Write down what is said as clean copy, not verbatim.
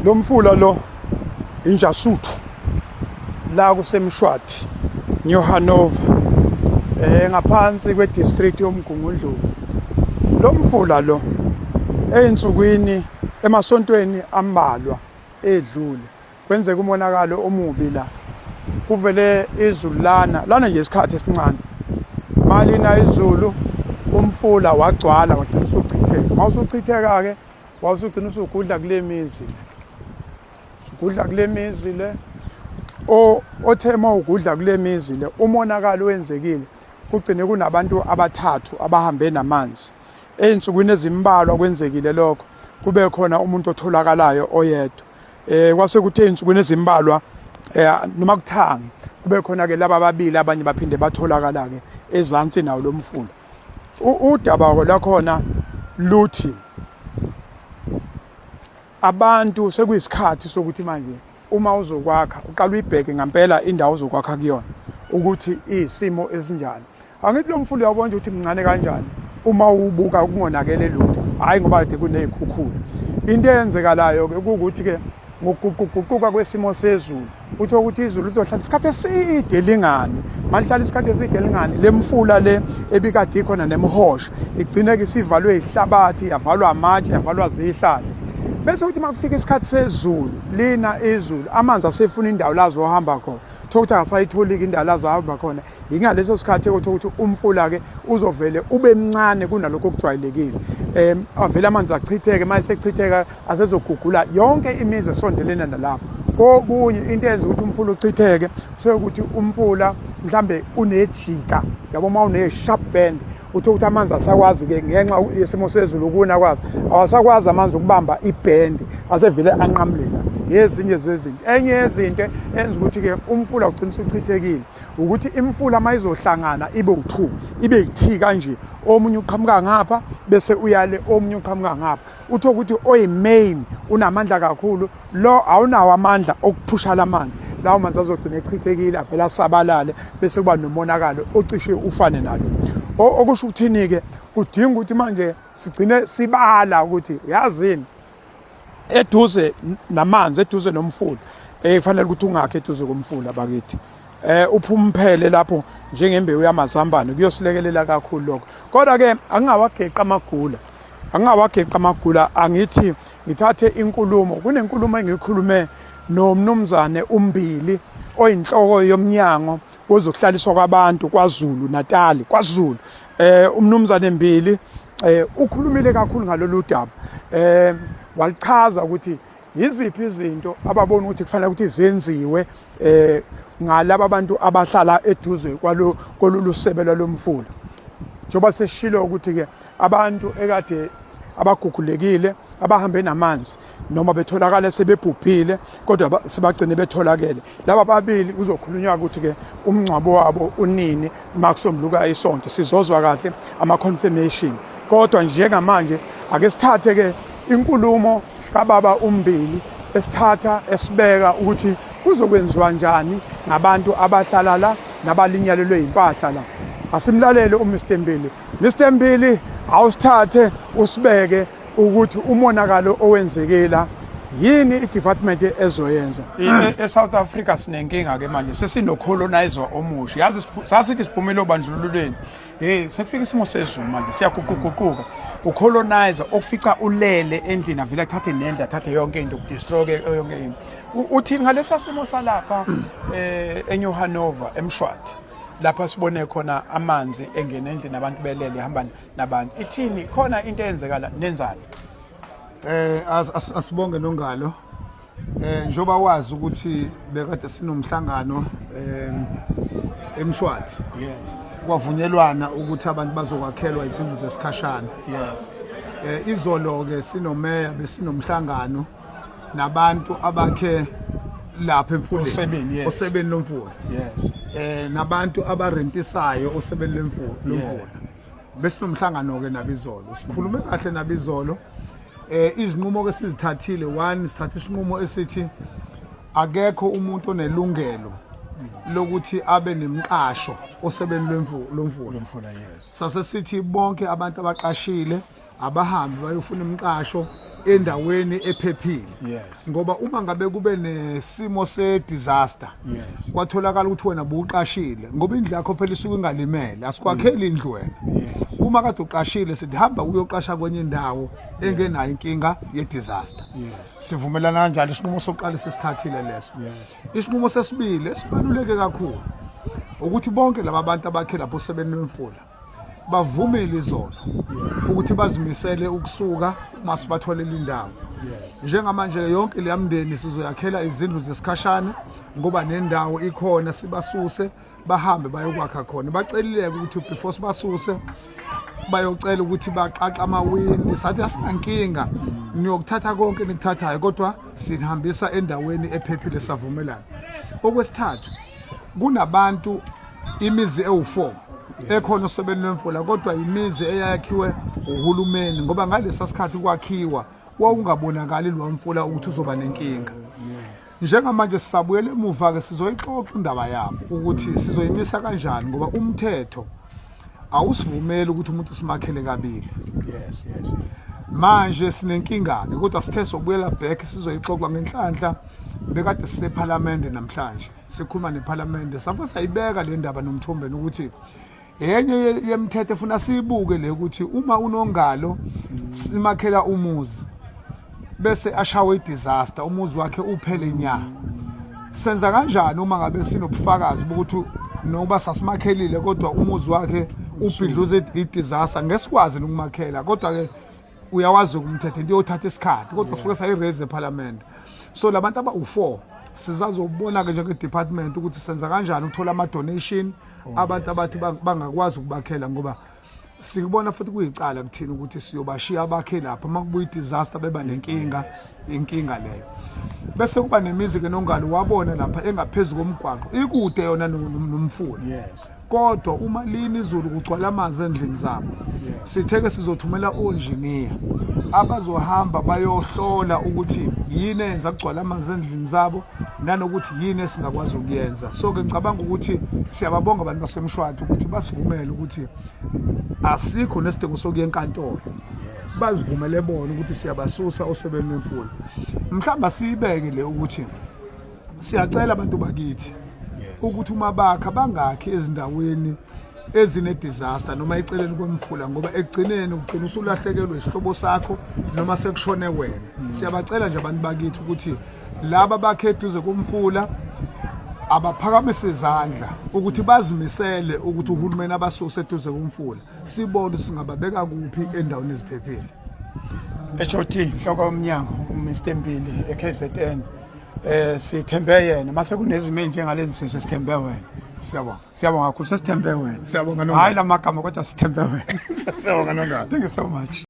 Lo mfula lo iNjasuthu la kuseMshwathi, New Hanover, ngaphansi kwe-district yoMgungundlovu. Lo mfula lo ey'nsukwini emasontweni ambalwa edlule kwenzeka umonakalo omubi la. Kuvele izulu lana lana nje isikhathi esincane, malina izulu umfula wagcwala wagcina usuchitheka. Uma usuchitheka-ke wawusugcina usugudla kule mizi le, usugudla kule mizi le othe uma ugudla kule mizi le umonakalo wenzekile, kugcine kunabantu abathathu abahambe namanzi. Ey'nsukwini ezimbalwa kwenzekile lokho, kube khona umuntu otholakalayo oyedwa. Kwase kuthi ey'nsukwini ezimbalwa noma kuthangi kube khona-ke laba ababili abanye baphinde batholakala-ke ezansi nawo lo mfula. Udaba lwakhona luthi abantu sekuyisikhathi sokuthi manje uma uzokwakha uqala uyibheke ngampela indawo ozokwakha kuyona ukuthi iyisimo esinjani. Angithi lo mfula uyawubona nje ukuthi mncane kanjani uma uwubuka kungonakele lutho, hhayi ngoba kade kuney'khukhula. Into eyenzekalayo-ke kuwukuthi-ke ngokuguquguquka kwesimo sezulu uthola ukuthi izulu lizohlala isikhathi eside lingani, malihlala isikhathi eside lingani, le mfula le ebikade ikhona nemihosha igcine-ke isivalwe ihlabathi, yavalwa amatshe, yavalwa zihlahla. Bese kuthi uma kufika isikhathi sezulu lina izulu, amanzi asefuna indawo la azohamba khona, thola ukuthi akasayitholi-ke indawo la azohamba khona. Yingaleso sikhathi ekuthiwa ukuthi umfula-ke uzovele ube mncane kunalokhu okujwayelekile. Avele amanzi achitheke, uma esechitheka asezogugula yonke imizi esondelene nalapho. Kokunye into eyenza ukuthi umfula uchitheke kusuke ukuthi umfula mhlambe unejika, yabo, uma une-sharp bend uthola ukuthi amanzi asakwazi-ke ngenxa yesimo sezulu ukuna kwazo awasakwazi amanzi ukubamba ibhendi, asevele anqamulela. Ngezinye zezinto, enye yezinto enza ukuthi-ke umfula ugcine usuchithekile ukuthi imfula uma izohlangana ibe u-two, ibe yi-T kanje, omunye uqhamuka ngapha bese uyale, omunye uqhamuka ngapha, uthole ukuthi oyi-main unamandla kakhulu, lo awunawo amandla okuphusha lamanzi, lawo manzi azogcina echithekile avele asabalale bese kuba nomonakalo ocishe ufane nalo. Okusho ukuthini-ke, kudinga ukuthi manje sigcine sibala ukuthi yazini eduze namanzi, eduze nomfula, kufanele ukuthi ungakhi eduze komfula bakithi. Uphumphele lapho njengembewu yamazambane, kuyosilekelela kakhulu lokho. Kodwa ke angingawageqa amagula, angingawageqa amagula, angithi ngithathe inkulumo. Kunenkulumo engiyikhulume nomnumzane uMbili oyinhloko yomnyango wezokuhlaliswa kwabantu KwaZulu Natal, KwaZulu. Umnumzane Mbili ukhulumile kakhulu ngalolu daba, walichaza ukuthi yiziphi izinto ababona ukuthi kufanele ukuthi zenziwe ngalaba bantu abahlala eduze kwalo kololu sebe lwalomfula. Njengoba seshilo ukuthi ke abantu ekade abagugulekile abahambe namanzi noma betholakala sebebhubhile kodwa sebagcine betholakele, laba babili kuzokhulunywa ukuthi ke umngcwabo wabo unini makusombuluka isonto, sizozwa kahle ama confirmation. Kodwa njengamanje ake sithathe ke inkulumo kababa uMbili esithatha esibeka ukuthi kuzokwenziwa njani ngabantu abahlala la nabalinyalelwe impahla la. Asimlalele uMr Mbili. Mr Mbili, awusithathe usibeke ukuthi umonakalo owenzeke la yini i-department ezoyenza. E-South Africa sinenkinga ke manje, sesino-colonizer omusha. Yazi sasithi siphumile obandlululweni, hey, sekufika isimo sezulu manje siyaguquguquka. U-colonizer okufica ulele endlini avele athathe nendlu, athathe yonke into, kudestroy yonke into. Uthi ngalesa simo salapha eNew Hanover eMshwathi, lapha sibone khona amanzi engena endlini abantu belele, hamba nabantu, ithini khona into eyenzekala, nenzani? Asibonge Nongalo. Njoba wazi ukuthi bekade sinomhlangano eMshwathi. Kwavunyelwana ukuthi abantu bazokwakhelwa izindlu zesikhashana. Izolo ke sinomeya besinomhlangano nabantu abakhe lapha emfuleni, Osebeni, yes. osebeni lomfula. Nabantu abarentisayo osebeni lemfula lomfula. Besinomhlangano ke nabizolo, sikhulume kahle nabizolo. Izinqumo ke sizithathile, one, sithatha isinqumo esithi akekho umuntu onelungelo lokuthi abe nemqasho osebeni lomfula. Lomfula, yes. Sase sithi bonke abantu abaqashile abahambe bayofuna imqasho Endaweni ephephile. Ngoba uma ngabe kube nesimo se disaster, kwatholakala ukuthi wena buqashile, ngoba indlu yakho phela isuke ingalimele, asikwakheli indlu wena. Uma kade uqashile, sithi hamba uyoqasha kwenye indawo engenayo inkinga ye disaster. Sivumelana kanjalo. Isinqumo sokuqala sesithathile leso. Isinqumo sesibili esibaluleke kakhulu ukuthi bonke laba bantu abakhe lapho osebeni lwemfula bavumile izolo ukuthi bazimisele ukusuka uma sibatholela indawo. Njengamanje yonke leya mndeni sizoyakhela izindlu zesikhashana ngoba nendawo ikhona, sibasuse bahambe bayokwakha khona. Bacelileke ukuthi before sibasuse bayocela ukuthi baqaqa amawindi. Sathi asinankinga, niyokuthatha konke nikuthathayo, kodwa sihambisa endaweni ephephile. Savumelana. Okwesithathu, kunabantu imizi ewu4 ekhona osebeni lwemfula, kodwa imizi eyakhiwe uhulumeni, ngoba ngalesa sikhathi kwakhiwa wawungabonakali lo mfula ukuthi uzoba nenkinga. Njengamanje sisabuyela emuva ke, sizoyixoxa indaba yabo ukuthi sizoyimisa kanjani, ngoba umthetho awusivumeli ukuthi umuntu simakhele kabili. yes yes Manje sinenkinga ke, kodwa sithe sobuyela back, sizoyixoxa. Ngenhlanhla bekade sisephalamende namhlanje, sikhuluma nephalamende, safa sayibeka le ndaba noMthombeni ukuthi enye yemithetho efuna siyibuke le, ukuthi uma unongalo simakhela umuzi bese ashawe i-disaster, umuzi wakhe uphele nya, senza kanjani uma ngabe sinobufakazi bokuthi nokuba sasimakhelile kodwa umuzi wakhe ubhidluze i-disaster, ngesikwazi nokumakhela? Kodwa ke uyawazi umthetho, into yothatha isikhathi, kodwa sifike sayi-raise ephalamende. So labantu aba-4 sizazobona ke njenge-department ukuthi senza kanjani ukuthola ama-donation, abantu abathi bangakwazi ukubakhela, ngoba sikubona futhi kuyicala kuthina ukuthi siyobashiya abakhe lapha, uma kubuya i-disaster beba nenkinga, inkinga leyo. Bese kuba nemizi ke nongalo wabona lapha engaphezu komgwaqo, ikude yona nomfula, kodwa uma lini izulu kugcwala amanzi endlini zabo. Sitheke sizothumela onjiniya abazohamba bayohlola ukuthi yini eyenza kugcwala amanzi endlini zabo nanokuthi yini esingakwazi ukuyenza. So ke ngicabanga ukuthi siyababonga abantu baseMshwathi ukuthi basivumele ukuthi asikho nesidingo sokuya enkantolo, bazivumele bona ukuthi siyabasusa osebeni lwemfula. Mhlawumbe asiyibeke le ukuthi siyacela abantu bakithi ukuthi uma bakha bangakhi ezindaweni ezine disaster noma eceleni kwemfula, ngoba ekugcineni ugcina usulahlekelwe isihlobo sakho noma sekushone wena. Siyabacela nje abantu bakithi ukuthi laba bakhe eduze komfula abaphakamise izandla ukuthi bazimisele ukuthi uhulumeni abasuse eduze komfula, sibone singababeka kuphi endaweni eziphephile. HOD, inhloko yomnyango, uMr Mpili eKZN, sithembe yena mase kunezimo ezinjengalezi, sisithembe wena. Siyabonga. Siyabonga kakhulu, sesithembe wena. Siyabonga. Hayi lamagama, kodwa sithembe wena. Siyabonga nongalo. Thank you so much.